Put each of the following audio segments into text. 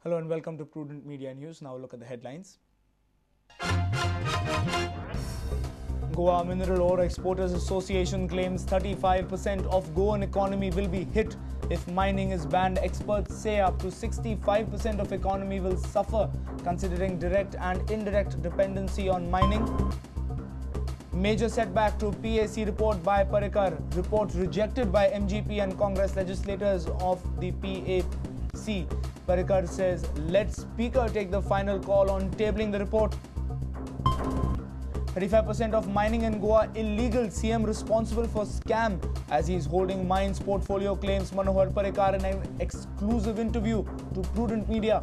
Hello and welcome to Prudent Media News. Now look at the headlines. Goa Mineral Ore Exporters Association claims 35% of Goan economy will be hit if mining is banned. Experts say up to 65% of economy will suffer considering direct and indirect dependency on mining. Major setback to PAC report by Parrikar. Report rejected by MGP and Congress legislators of the PAC. Parrikar says, let Speaker take the final call on tabling the report. 35% of mining in Goa illegal. CM responsible for scam as he is holding mines portfolio, claims Manohar Parrikar in an exclusive interview to Prudent Media.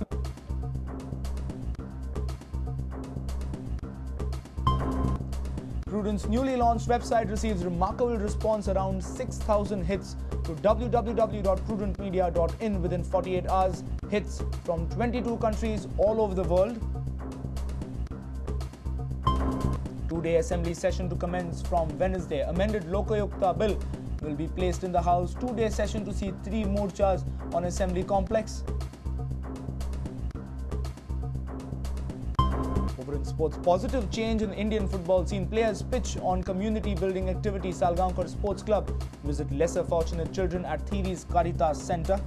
Prudent's newly launched website receives remarkable response, around 6,000 hits to www.prudentmedia.in within 48 hours. Hits from 22 countries all over the world. Two-day assembly session to commence from Wednesday. Amended Lokayukta bill will be placed in the House. Two-day session to see three morchas on assembly complex. Over in sports, positive change in Indian football scene. Players pitch on community building activity. Salgaonkar Sports Club visit lesser fortunate children at Thiri's Caritas Center.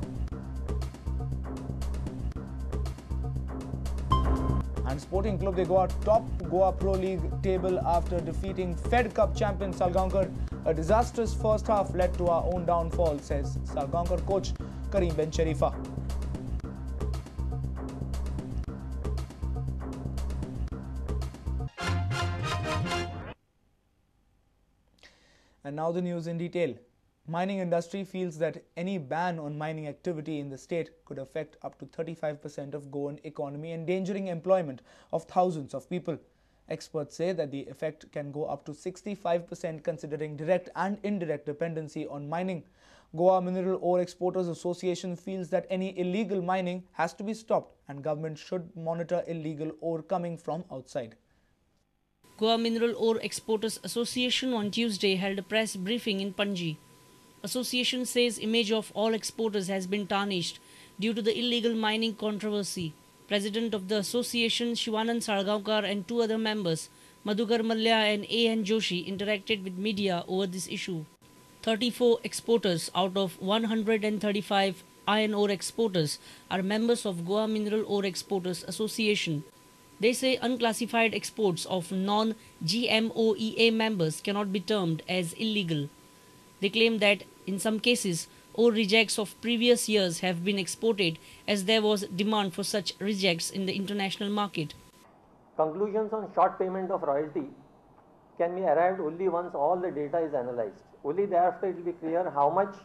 And Sporting Club de Goa top Goa Pro League table after defeating Fed Cup champion Salgaonkar. A disastrous first half led to our own downfall, says Salgaonkar coach Karim Bencherifa. And now the news in detail. Mining industry feels that any ban on mining activity in the state could affect up to 35% of Goan economy, endangering employment of thousands of people. Experts say that the effect can go up to 65% considering direct and indirect dependency on mining. Goa Mineral Ore Exporters Association feels that any illegal mining has to be stopped and government should monitor illegal ore coming from outside. Goa Mineral Ore Exporters Association on Tuesday held a press briefing in Panjim. Association says image of all exporters has been tarnished due to the illegal mining controversy. President of the association Shivanand Salgaonkar and two other members, Madhukar Mallya and A.N. Joshi, interacted with media over this issue. 34 exporters out of 135 iron ore exporters are members of Goa Mineral Ore Exporters Association. They say unclassified exports of non-GMOEA members cannot be termed as illegal. They claim that in some cases, ore rejects of previous years have been exported as there was demand for such rejects in the international market. Conclusions on short payment of royalty can be arrived only once all the data is analyzed. Only thereafter it will be clear how much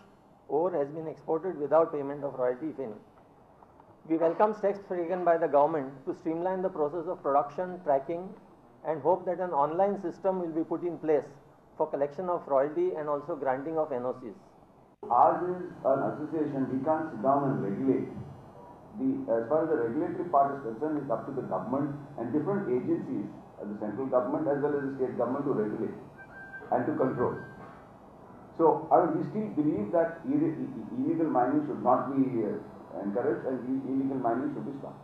ore has been exported without payment of royalty, if any. We welcome steps taken by the government to streamline the process of production, tracking, and hope that an online system will be put in place for collection of royalty and also granting of NOCs. Ours is an association, we can't sit down and regulate. As far as the regulatory part is concerned, it's up to the government and different agencies, the central government as well as the state government, to regulate and to control. So, I mean, we still believe that illegal mining should not be encouraged and illegal mining should be stopped.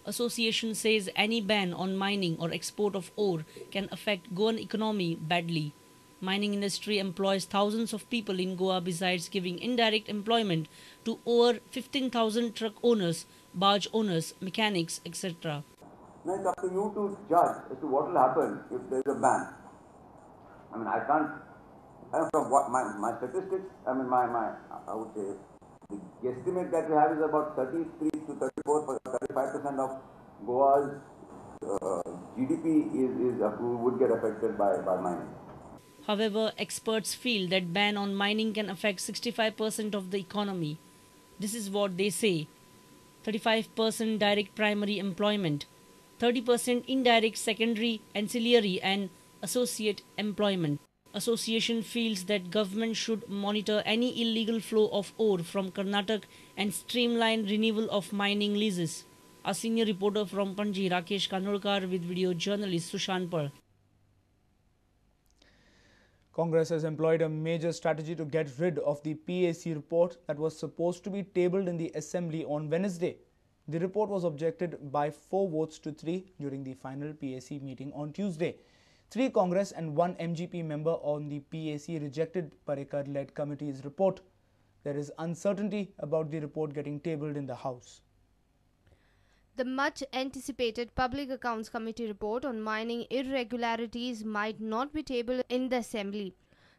Association says any ban on mining or export of ore can affect Goan economy badly. Mining industry employs thousands of people in Goa besides giving indirect employment to over 15,000 truck owners, barge owners, mechanics, etc. Now it's up to you to judge as to what will happen if there is a ban. I mean, I can't, from what my statistics, I mean, I would say the guesstimate that we have is about 33 to 34, 35% of Goa's GDP would get affected by mining. However, experts feel that ban on mining can affect 65% of the economy. This is what they say: 35% direct primary employment, 30% indirect secondary, ancillary and associate employment. Association feels that government should monitor any illegal flow of ore from Karnataka and streamline renewal of mining leases. A senior reporter from Panji, Rakesh Kanolkar, with video journalist Sushant Pal. Congress has employed a major strategy to get rid of the PAC report that was supposed to be tabled in the assembly on Wednesday. The report was objected by 4 votes to 3 during the final PAC meeting on Tuesday. 3 Congress and 1 MGP member on the PAC rejected Parrikar-led committee's report. There is uncertainty about the report getting tabled in the House. The much-anticipated Public Accounts Committee report on mining irregularities might not be tabled in the Assembly.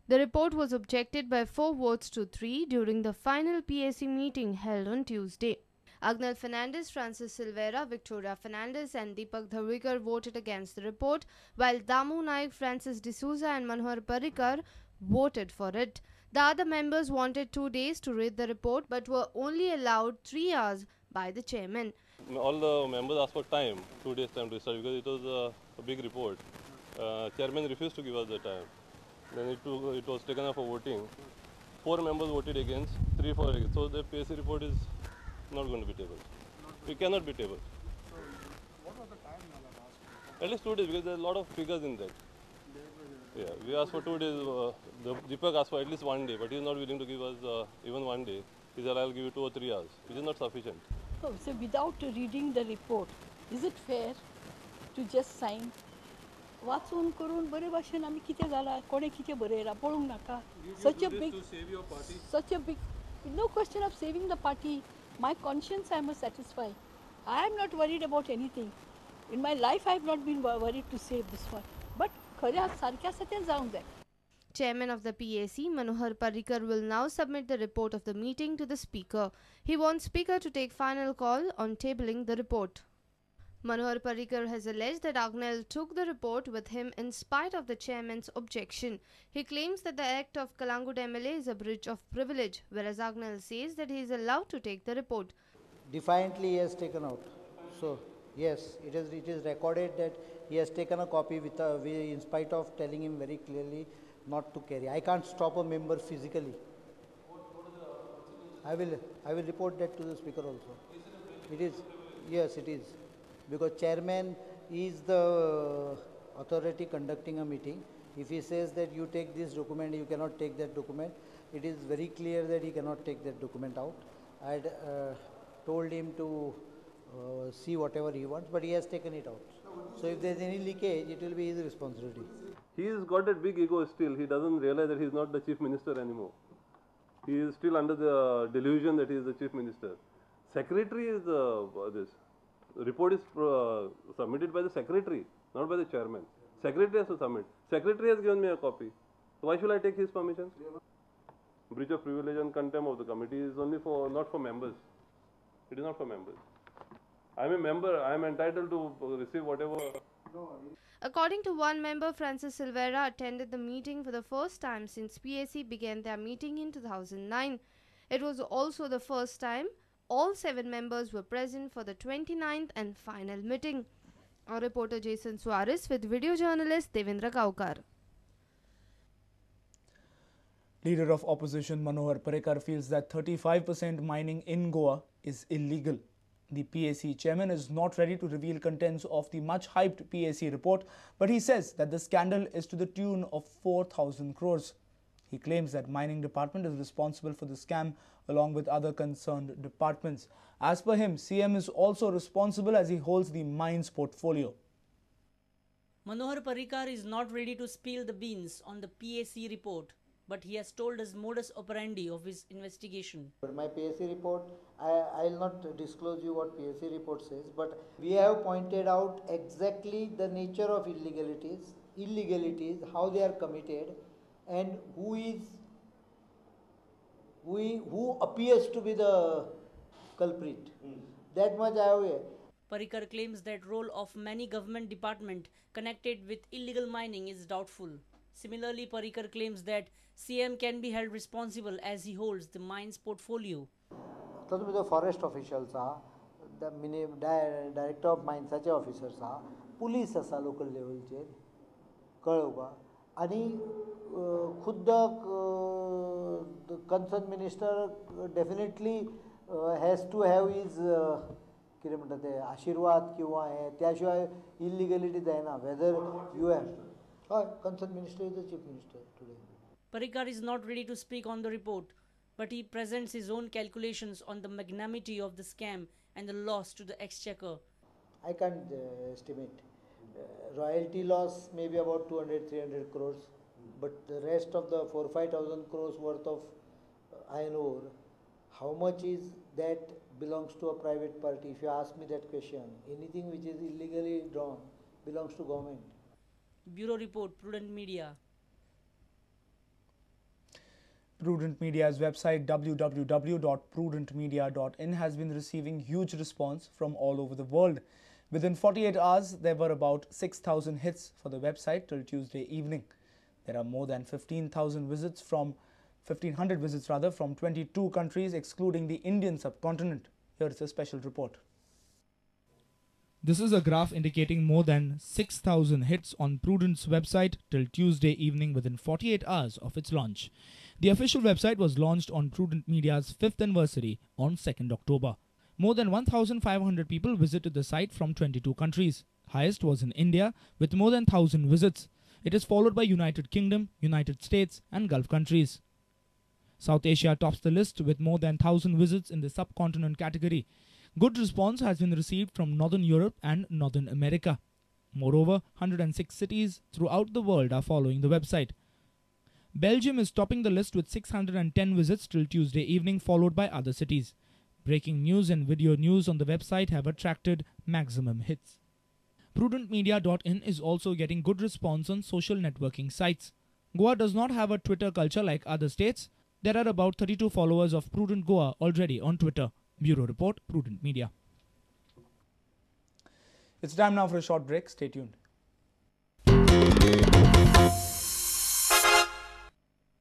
The report was objected by 4 votes to 3 during the final PAC meeting held on Tuesday. Agnel Fernandes, Francis Silveira, Victoria Fernandes and Deepak Dharwikar voted against the report, while Damu Naik, Francis D'Souza and Manohar Parrikar voted for it. The other members wanted 2 days to read the report but were only allowed 3 hours by the chairman. All the members asked for time, 2 days time to start, because it was a big report. Chairman refused to give us the time. Then it was taken up for voting. 4 members voted against, 3 for against. So the PAC report is not going to be tabled. It cannot be tabled. So what was the time you asked for? At least 2 days, because there are a lot of figures in that. Yeah, we asked for 2 days. The Deepak asked for at least 1 day, but he is not willing to give us even 1 day. He said, I'll give you 2 or 3 hours, which is not sufficient. So without reading the report, is it fair to just sign? वाचून करून बरे भाशेन आमी कितें जाला, कोणें कितें बरयलां पळोवंक नाका. Such a big, such a big, no question of saving the party. My conscience I must satisfy. I am not worried about anything. In my life I have not been worried to save this one. But खरें सारकें आसा तें जावंक जाय. Chairman of the PAC, Manohar Parrikar, will now submit the report of the meeting to the Speaker. He wants Speaker to take final call on tabling the report. Manohar Parrikar has alleged that Agnel took the report with him in spite of the chairman's objection. He claims that the act of Calangute MLA is a breach of privilege, whereas Agnel says that he is allowed to take the report. Defiantly he has taken out. So, yes, it is recorded that he has taken a copy with in spite of telling him very clearly not to carry. I can't stop a member physically. I will report that to the Speaker also. It is, yes, it is. Because chairman is the authority conducting a meeting. If he says that you take this document, you cannot take that document, it is very clear that he cannot take that document out. I had told him to see whatever he wants, but he has taken it out. So if there is any leakage, it will be his responsibility. He has got that big ego still. He doesn't realize that he is not the chief minister anymore. He is still under the delusion that he is the chief minister. Secretary is this. Report is submitted by the secretary, not by the chairman. Secretary has to submit. Secretary has given me a copy. So why should I take his permission? Breach of privilege and contempt of the committee is only for, not for members. It is not for members. I am a member. I am entitled to receive whatever. According to one member, Francis Silveira attended the meeting for the first time since PAC began their meeting in 2009. It was also the first time all 7 members were present for the 29th and final meeting. Our reporter Jason Suarez with video journalist Devendra Gaukar. Leader of opposition Manohar Parrikar feels that 35% mining in Goa is illegal. The PAC chairman is not ready to reveal contents of the much-hyped PAC report, but he says that the scandal is to the tune of 4,000 crores. He claims that mining department is responsible for the scam along with other concerned departments. As per him, CM is also responsible as he holds the mines portfolio. Manohar Parrikar is not ready to spill the beans on the PAC report, but he has told us modus operandi of his investigation. My PAC report, I will not disclose you what PAC report says, but we have pointed out exactly the nature of illegalities, how they are committed, and who appears to be the culprit. That much I have. Parrikar claims that role of many government department connected with illegal mining is doubtful. Similarly, Parrikar claims that CM can be held responsible as he holds the mines portfolio. तातूंत भितर forest officials आहा, director of मायन्साचे officers आहा, police आसा local लेवलचेर, कळ्ळें तुका, आनी खुद्द concern minister definitely has to have his कितें म्हणटा ते आशिर्वाद किंवा हें, त्या शिवाय इल्लिगलिटी जायना. वेदर you have हय concern minister is the chief minister today. Parrikar is not ready to speak on the report, but he presents his own calculations on the magnanimity of the scam and the loss to the exchequer. I can't estimate. Royalty loss may be about 200-300 crores, but the rest of the 4-5,000 crores worth of iron ore, how much is that belongs to a private party? If you ask me that question, anything which is illegally drawn belongs to government. Bureau Report, Prudent Media. Prudent Media's website www.prudentmedia.in has been receiving huge response from all over the world. Within 48 hours, there were about 6,000 hits for the website till Tuesday evening. There are more than 15,000 visits from 1,500 visits rather from 22 countries, excluding the Indian subcontinent. Here is a special report. This is a graph indicating more than 6,000 hits on Prudent's website till Tuesday evening within 48 hours of its launch. The official website was launched on Prudent Media's 5th anniversary on 2nd October. More than 1,500 people visited the site from 22 countries. Highest was in India with more than 1,000 visits. It is followed by United Kingdom, United States and Gulf countries. South Asia tops the list with more than 1,000 visits in the subcontinent category. Good response has been received from Northern Europe and Northern America. Moreover, 106 cities throughout the world are following the website. Belgium is topping the list with 610 visits till Tuesday evening, followed by other cities. Breaking news and video news on the website have attracted maximum hits. PrudentMedia.in is also getting good response on social networking sites. Goa does not have a Twitter culture like other states. There are about 32 followers of Prudent Goa already on Twitter. Bureau Report, Prudent Media. It's time now for a short break. Stay tuned.